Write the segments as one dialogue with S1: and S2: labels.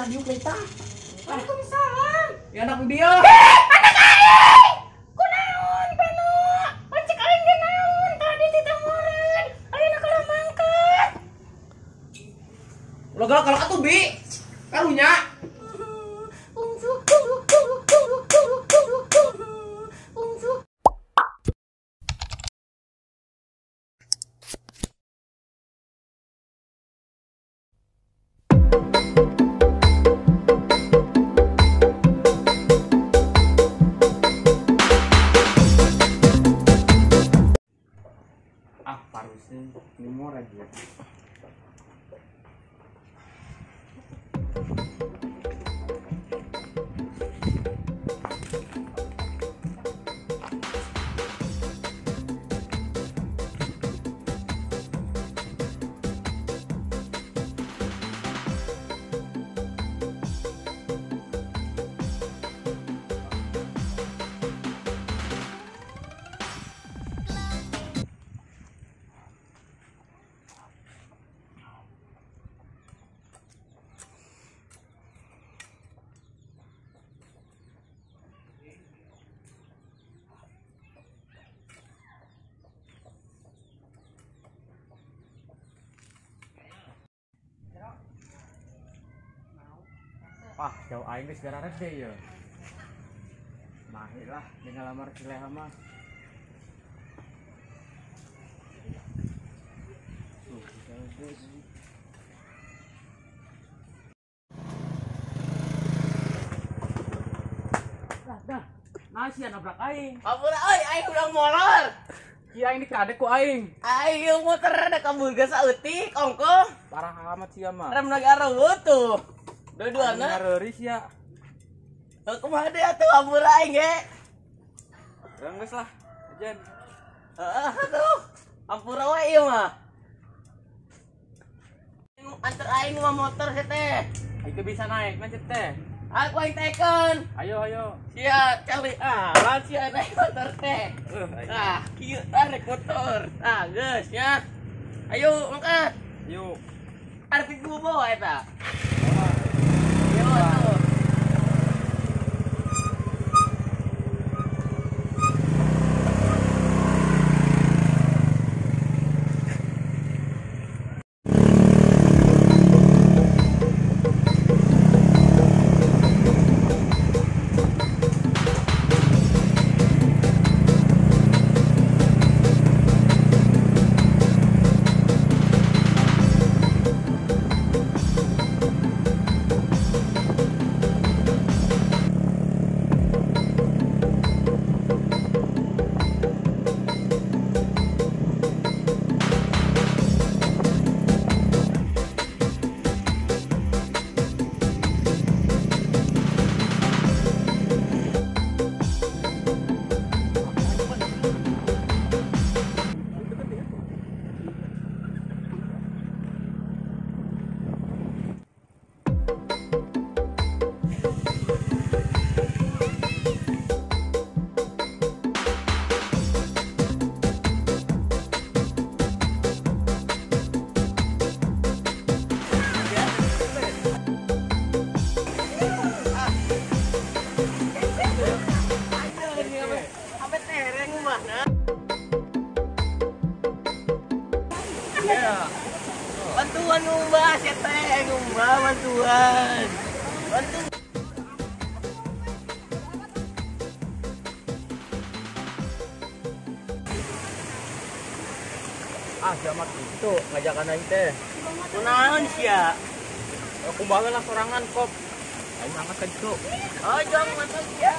S1: diuk deui tah.
S2: Waalaikumsalam.
S1: Ya anak dia.
S2: Anak aing. Kunaon Pano? Pacek aing ge naon tadi titamureun. Ayeuna kalah mangkat.
S1: Ulah galak-galak atuh Bi. Karunya. Ah, parusnya ini murah dia. Wah, jauh aing geus gararet deh ya. Mahi lah dengan lamar si Leha mah. Dah, nah sia nabrak aing.
S3: Ampura euy, aing urang molor.
S1: Ki aing dikadek ku aing.
S3: Aing muter da ka burga saeutik ongkoh.
S1: Parah amat sia mah.
S3: Rem nagara tuh. Dua-duana
S1: ngareuris ya.
S3: Kumaha deui atuh ampura aing ge.
S1: Geus lah, ajan.
S3: Heeh atuh. Ampura we ieu mah. Antar aing mah motor si teh.
S1: Aing teu bisa naik mah si teh.
S3: Aku aing tekeun.
S1: Ayo ayo.
S3: Sia cali ah, lawan sia naik motor teh. Tah, kieu tarik motor. Tah, geus nya. Ayo angkat.
S1: Yuk.
S3: Arti ku bawa eta. Bantuan ngumbah si teh, ngumbah bantuan. Bantu.
S1: Ah, siapa itu ngajakan aing teh.
S3: Kunaon sia?
S1: Kumbah lah sorangan kop. Aing angkat ka ditu.
S3: Oh, jong mantap sia.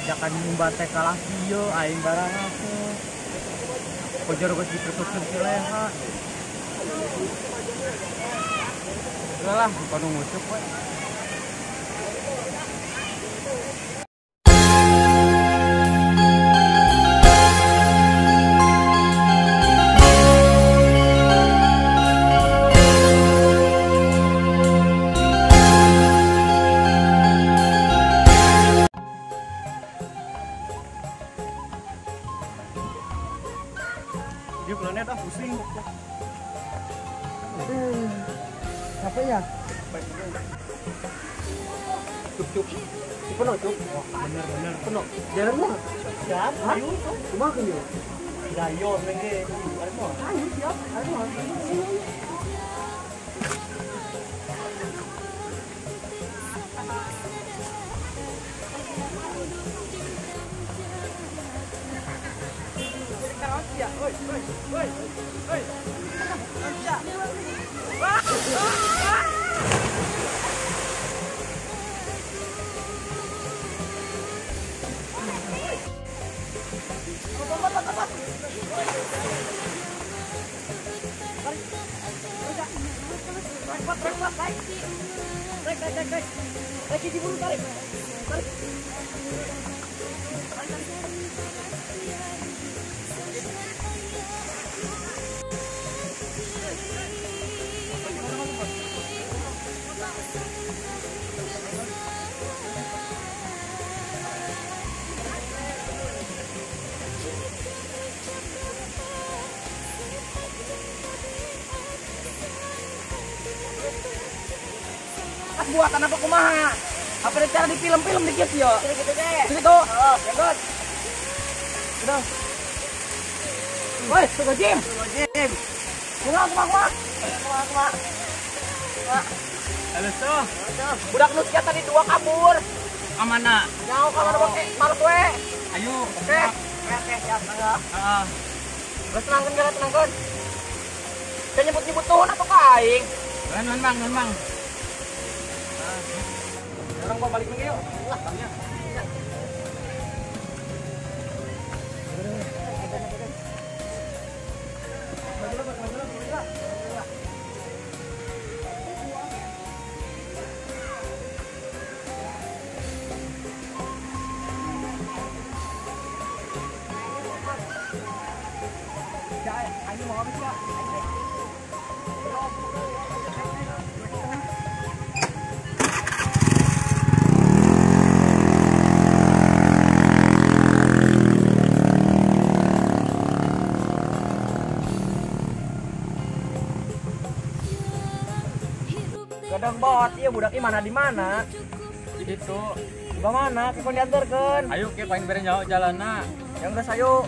S1: Ajakan ngumbah teh kalah kieu aing barang aku. Kojar geus dipersukeun si Leha. Udah lah, bukan ngucup we. planet ah pusing.
S4: Capek ya?
S1: Cuk cuk. Penuh cuk. Bener bener penuh.
S4: Jalan mah.
S1: Siap. Ayo.
S4: Kumaha keun yeuh?
S1: Dayo nengge.
S4: Ayo siap. Ayo.
S1: Oi, oi, oi, oi. Buatan apa kumaha? Apa cara di film-film dikit yo? Gitu deh. Gitu. Oh, ya udah. Woi, sudah gym. Gym. Kumaha kumaha kumaha. Kumaha kumaha.
S3: Halo tuh.
S1: Budak nu sia tadi dua kabur.
S3: Amana?
S1: Nyaho ka mana we? Males we.
S3: Ayo.
S1: Oke. Oke, siap mangga.
S3: Heeh.
S1: Geus tenangkeun geus tenangkeun. Teu nyebut-nyebut nuhun atuh ka aing.
S3: Nuhun Bang, nuhun Bang.
S1: Orang gua balik lagi yuk. Lah, bangnya. Gadang bot, iya budak mana di mana?
S3: Di ditu.
S1: Di mana? Ke kon diantarkeun.
S3: Ayo ke paling bere jauh jalanna.
S1: Yang geus ayo.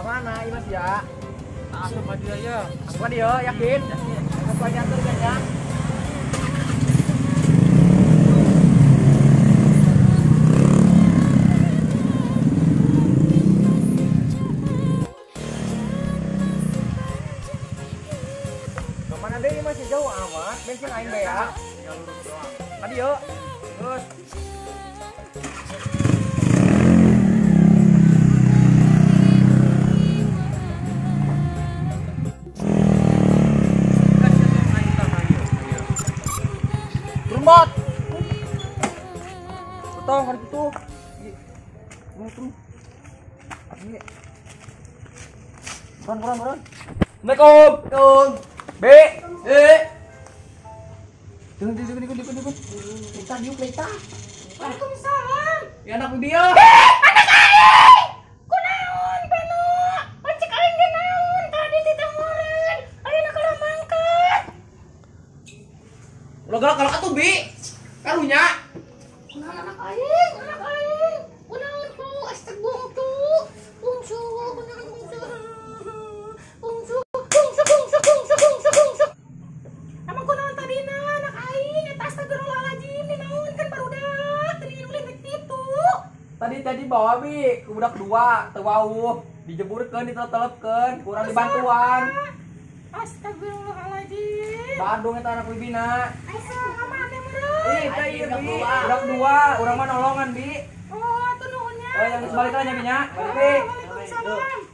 S1: Mana Imas ya?
S3: Asup dia ya.
S1: Asup dia yakin? Yakin. Asup diantar kan ya? Kemana deh masih jauh amat, bensin aing be ya.
S3: Tinggal lurus doang.
S1: Tadi yuk. Terus. Bot. Potong hari itu. Turun. Ini. Buruan, buruan, buruan. Assalamualaikum. Assalamualaikum. B. E. Jangan, jangan, jangan, jangan, jangan. Pelita, diuk, pelita.
S2: Waalaikumsalam.
S1: Ya anak dia.
S2: Anak aing. Kunaon, Beno? Pancik aing ge naon? Tadi titah meureun. Ayeuna kalah mangkat.
S3: Ulah galak-galak atuh, Bi. Karunya.
S2: Kunaon anak aing, anak aing. Kunaon ku astag bungsu. Bungsu, kunaon bungsu. Bungsu, bungsu, bungsu, bungsu, bungsu, bungsu. Emang kunaon tadina anak aing eta astagfirullahaladzim dina
S5: Tadi tadi bawa bi ke budak dua, teu wauh, dijeburkeun, ditelepkeun, kurang dibantuan.
S2: Astagfirullahaladzim.
S5: Bandung eta anak bibina.
S2: Asa mana meureun?
S5: Ih, teh ieu bi, budak dua, urang mah nolongan bi.
S2: Oh, atuh nuhun nya.
S5: Oh, yang geus balik lah nya bi nya. Balik bi.
S2: Waalaikumsalam.